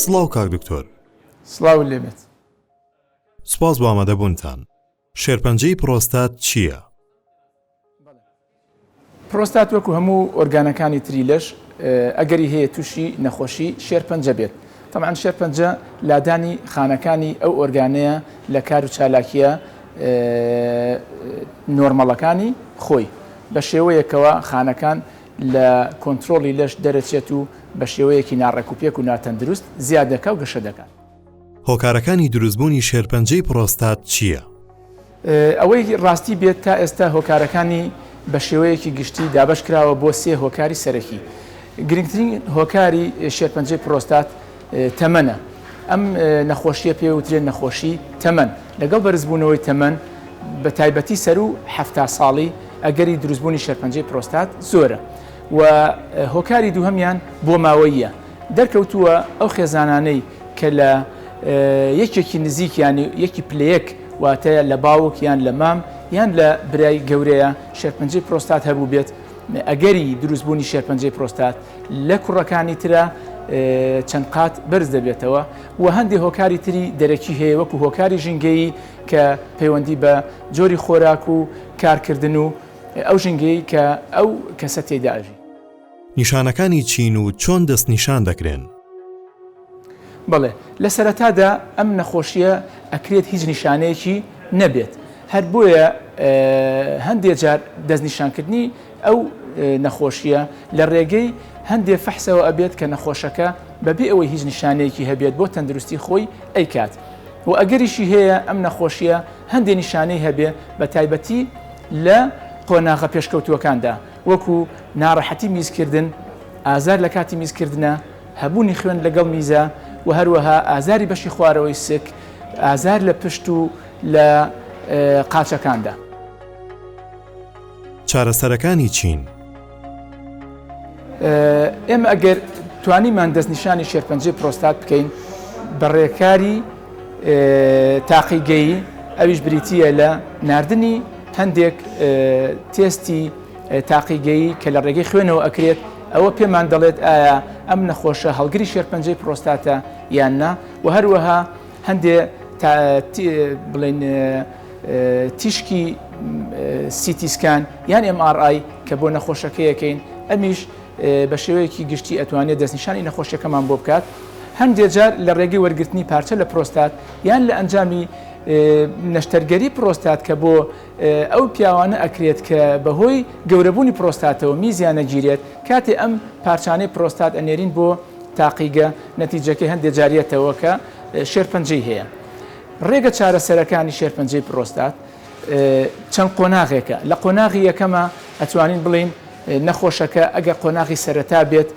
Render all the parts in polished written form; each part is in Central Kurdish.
سڵاو کاک دکتۆر. سڵاوت لێ بێت. سوپاس بۆ ئامادەبوونتان. شێرپەنجەی پرۆستات چییە؟ پرۆستات وەکو هەموو ئۆرگانەکانی تری لەش ئەگەری هەیە تووشی نەخۆشی شێرپەنجە بێت. تەبعەن شێرپەنجە لادانی خانەکانی ئەو ئۆرگانەیە لە کار و چالاکییە نۆرمەڵەکانی خۆی بە شێوەیەکەوە خانەکان لە کۆنترۆڵی لەش دەرەچێت و بە شێوەیەکی ناڕێکوپێک و ناتەندروست زیاد دەکا و گەشە دەکات. هۆکارەکانی دروستبوونی شێرپەنجەی پرۆستات چییە؟ ئەوەی ڕاستی بێت تا ئێستا هۆکارەکانی بە شێوەیەکی گشتی دابەش کراوە بۆ سێ هۆکاری سەرەکی. گرنگترین هۆکاری شێرپەنجەی پرۆستات تەمەنە. ئەم نەخۆشییە پێی وترێت نەخۆشی تەمەن. لەگەڵ بەرزبوونەوەی تەمەن بە تایبەتی سەروو 70 ساڵی ئەگەری دروستبوونی شێرپەنجەی پرۆستات زۆرە. و هۆکاری دووهەمیان بۆماوەییە. دەرکەوتووە ئەو خێزانانەی کە لە یەکێکی نزیکیان یەکی پلەیەک واتە لە باوک یان لە مام یان لە برای گەورەیە شێرپەنجەی پرۆستات هەبووبێت ئەگەری دروستبوونی شێرپەنجەی پرۆستات لە کوڕەکانی ترا چەند قات بەرز دەبێتەوە و هەندێک هۆکاری تری دەرەکی هەیە وەکو هۆکاری ژینگەیی کە پەیوەندی بە جۆری خۆراک و کارکردن و ئەو ژینگەی کە ئەو کەسە تێیدا ئەژی. نیشانەکانی چین و چۆن دەستنیشان دەکرێن؟ بەڵێ، لە سەرەتادا ئەم نەخۆشییە ئەکرێت هیچ نیشانەیەکی نەبێت، هەر بۆیە هەندێ جار دەستنیشانکردنی ئەو نەخۆشییە لە ڕێگەی هەندێ فەحسەوە ئەبێت کە نەخۆشەکە بەبێ ئەوەی هیچ نیشانەیەکی هەبێت بۆ تەندروستی خۆی ئەیکات و ئەگەریشی هەیە ئەم نەخۆشییە هەندێ نیشانەی هەبێ بە تایبەتی لە قۆناغە پێشکەوتووەکاندا وەکو ناڕەحەتی میزکردن، ئازار لە کاتی میزکردنا، هەبوونی خوێن لەگەڵ میزا و هەروەها ئازاری بەشی خوارەوەی سک، ئازار لە پشت و لە قاچەکاندا. چارەسەرەکانی چین؟ ئێمە ئەگەر توانیمان دەستنیشانی شێرپەنجەی پرۆستات بکەین بە ڕێکاری تاقیگەیی ئەویش بریتییە لە ناردنی هەندێک تێستی تاقیگەیی کە لە ڕێگەی خوێنەوە ئەکرێت ئەوە پێمان دەڵێت ئایا ئەم نەخۆشە هەڵگری شێرپەنجەی پرۆستاتە یان نا و هەروەها هەندێ بڵێن تیشکی CT scan یان MRI کە بۆ نەخۆشەکەیەکەین ئەمیش بە شێوەیەکی گشتی ئەتوانێت دەستنیشانی نەخۆشیەکەمان بۆ بکات هەندێک جار لە ڕێگەی وەرگرتنی پارچە لە پرۆستات یان لە ئەنجامی نەشتەرگەری پرۆستات کە بۆ ئەو پیاوانە ئەکرێت کە بەهۆی گەورەبوونی پرۆستاتەوە میزیان نەگیرێت کاتێ ئەم پارچانەی پرۆستات ئەنێرین بۆ تاقیگە نەتیجەکەی هەندێک جاریەتەوە کە شێرپەنجەی هەیە. ڕێگە چارەسەرەکانی شێرپەنجەی پرۆستات چەند قۆناغێکە، لە قۆناغی یەکەما ئەتوانین بڵێین نەخۆشەکە ئەگەر قۆناغی سەرەتا بێت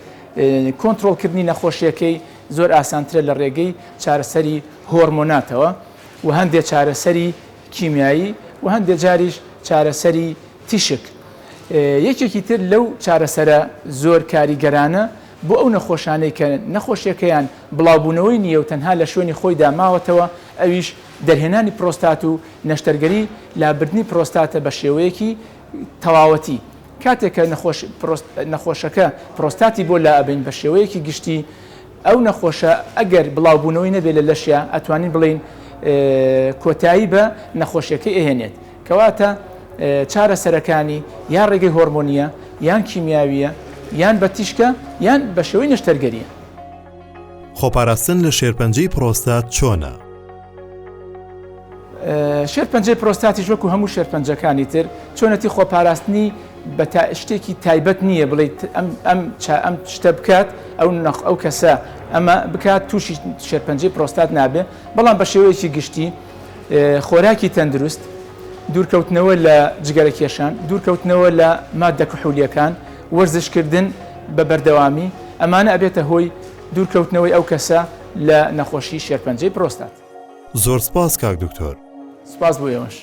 کۆنترۆڵکردنی نەخۆشیەکەی زۆر ئاسانترە لە ڕێگەی چارەسەری هۆرمۆناتەوە و هەندێک چارەسەری کیمیایی و هەندێک جاریش چارەسەری تیشک. یەکێکی تر لەو چارەسەرە زۆر کاریگەرانە بۆ ئەو نەخۆشانەی کە نەخۆشیەکەیان بڵاوبوونەوەی نییە و تەنها لە شوێنی خۆیدا ماوەتەوە ئەویش دەرهێنانی پرۆستات و نەشتەرگەری لابردنی پرۆستاتە بە شێوەیەکی تەواوەتی کاتێک کە نەخۆشەکە پرۆستاتی بۆ لائەبەین بە شێوەیەکی گشتی ئەو نەخۆشە ئەگەر بڵاوبوونەوەی نەبێت لە لەشیا ئەتوانین بڵێین کۆتایی بە نەخۆشیەکەی ئەهێنێت کەواتە چارەسەرەکانی یان ڕێگەی هۆرمۆنیە یان کیمیاویە یان بە تیشکە یان بە شێوەی نەشتەرگەریە. خۆپاراستن لە شێرپەنجەی پرۆستات چۆنە؟ شێرپەنجەی پرۆستاتیش وەکو هەموو شێرپەنجەکانی تر چۆنەتی خۆپاراستنی بە شتێکی تایبەت نییە بڵیت ئەم ئەم ئەم شتە بکات ئەو نەخ ئەو کەسە ئەمە بکات تووشی شێرپەنجەی پرۆستات نابێ بەڵام بە شێوەیەکی گشتی خۆراکی تەندروست دوورکەوتنەوە لە جگەرە کێشان دوورکەوتنەوە لە ماددە کحولیەکان وەرزشکردن بە بەردەوامی ئەمانە ئەبێتە هۆی دوورکەوتنەوەی ئەو کەسە لە نەخۆشی شێرپەنجەی پرۆستات. زۆر سپاس کاک دکتۆر. سپاس بۆ ئێوەش.